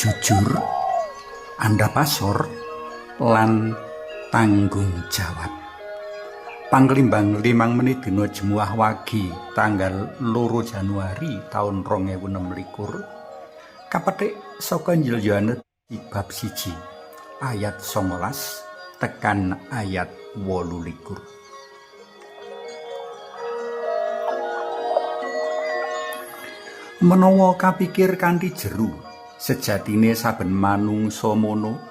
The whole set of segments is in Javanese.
Jujur, andhap asor lan tanggung jawab. Panglimbang 5 menit dina Jemuah Wage tanggal 2 Januari taun 2026 kapetik saka Injil Yohanes bab 1 ayat 19 tekan ayat 28. Menawa kapikir kanthi jeru, sejatine saben manungsa mono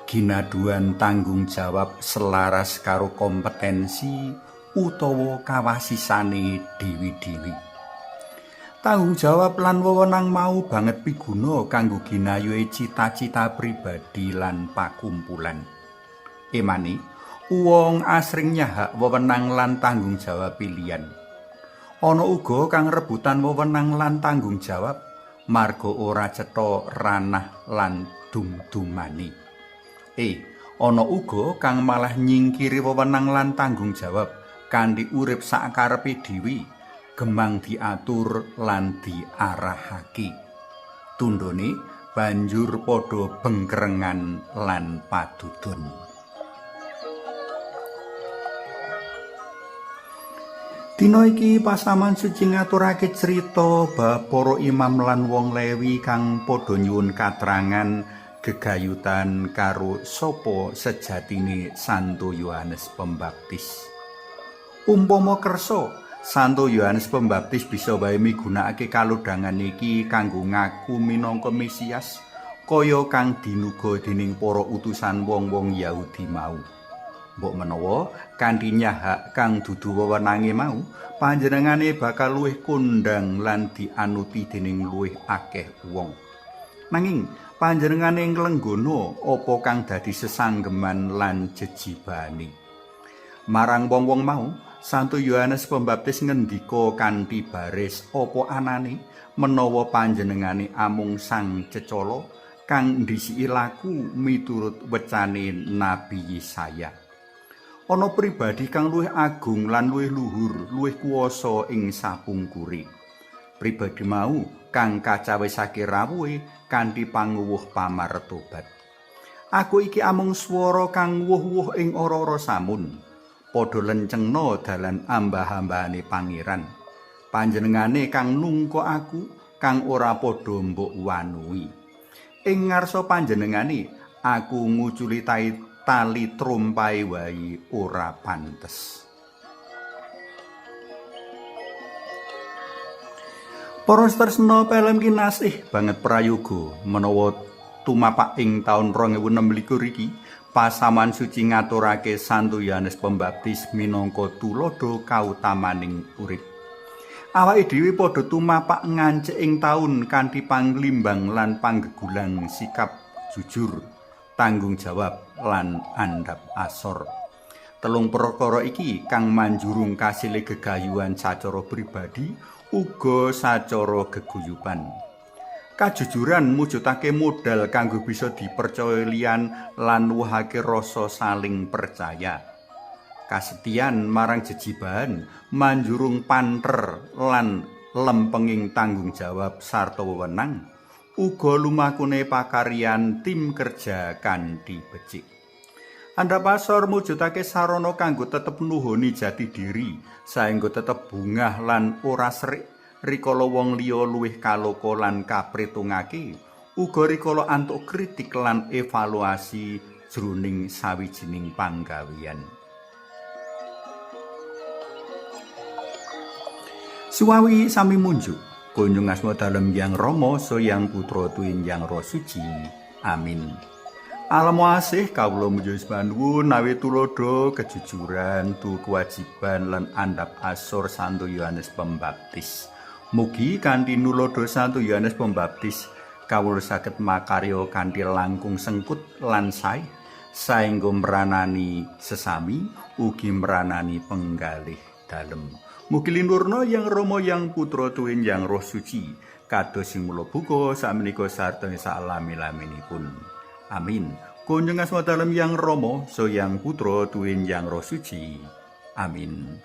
ginaduan tanggung jawab selaras karo kompetensi utawa kawasisane dewi-dewi. Tanggung jawab lan wewenang mau banget piguna kanggo ginayuhe cita-cita pribadi lan pakumpulan. Emane, wong asring nyahak wewenang lan tanggung jawab pilihan. Ana uga kang rebutan wewenang lan tanggung jawab marga ora cetha ranah lan dum-dumane. Ana uga kang malah nyingkiri wewenang lan tanggung jawab kanthi urip sakarepe dhewe, gemang diatur lan diarahake. Tundhone banjur padha bengkerengan lan padudon. Dina iki pasaman suci ngaturake crita bab para imam lan wong Lewi kang padha nyuwun katrangan gegayutan karo sapa sejatine Santo Yohanes Pembaptis. Umpama kersa, Santo Yohanes Pembaptis bisa wae migunakake kalodhangan iki kanggo ngaku minangka Mesias kaya kang dinuga dening para utusan wong-wong Yahudi mau. Mbok menawa kanthi nyahak kang dudu wewenange mau, panjenengane bakal luwih kondhang lan dianuti dening luwih akeh wong. Nanging panjenengane nglenggono apa kang dadi sesanggeman lan jejibane. Marang wong-wong mau, Santo Yohanes Pembaptis ngendika kanthi baris apa anane menawa panjenengane amung sang cecala kang ndhisiki laku miturut wecane Nabi Yesaya. Ana pribadi kang luwih agung lan luwih luhur, luwih kuwasa ing sapungkure. Pribadi mau kang kacawisake rawuhe kanthi panguwuh pamartobat. Aku iki amung swara kang wuh-wuh ing ora-ora samun. Padha lencengna dalan ambah-ambahane Pangeran. Panjenengane kang nungka aku kang ora padha mbok wanuhi. Ing ngarsa panjenengane aku nguculi tali trompae wae ora pantes. Para tresna pelem kinasih banget prayoga menawa tumapak ing taun 2026 iki pasaman suci ngaturake Santo Yohanes Pembaptis minangka tuladha kautamaning urip. Awake dhewe padha tumapak ngancik ing taun kanthi panglimbang lan panggegulang sikap jujur, tanggung jawab lan andhap asor. Telung perkara iki kang manjurung kasile gegayuhan sacara pribadi uga sacara geguyuban. Kajujuran mujudake modal kanggo bisa dipercaya liyan lan nuwuhake rasa saling percaya. Kasetian marang jejibahan manjurung panter lan lempenging tanggung jawab sarta wewenang, uga lumakune pakaryan tim kerja kanthi becik. Andhap asor mujudake sarana kanggo tetep nuhoni jati diri, saengga tetep bungah lan ora serik rikala wong liya luwih kaloka lan kapritungake, uga rikala antuk kritik lan evaluasi jroning sawijining panggawean. Suwawi sami munjuk. Kunjung asma dalem Yang Rama, Yang Putra tuwin Yang Roh Suci. Amin. Alam asih kawula muji panuwun nawi tuladha kejujuran, tu kewajiban lan andhap asor Santo Yohanes Pembaptis. Mugi kanthi nuladha Santo Yohanes Pembaptis kawula saged makarya kanthi langkung sengkut lan sae saengga mranani sesami ugi mranani penggalih dalem. Mugi linurna Yang Rama, Yang Putra tuwin Yang Roh Suci, kados sing mula buka sakmenika sarta salami-laminipun. Amin. Kunjung asma dalem Yang Rama, Yang Putra tuwin Yang Roh Suci. Amin.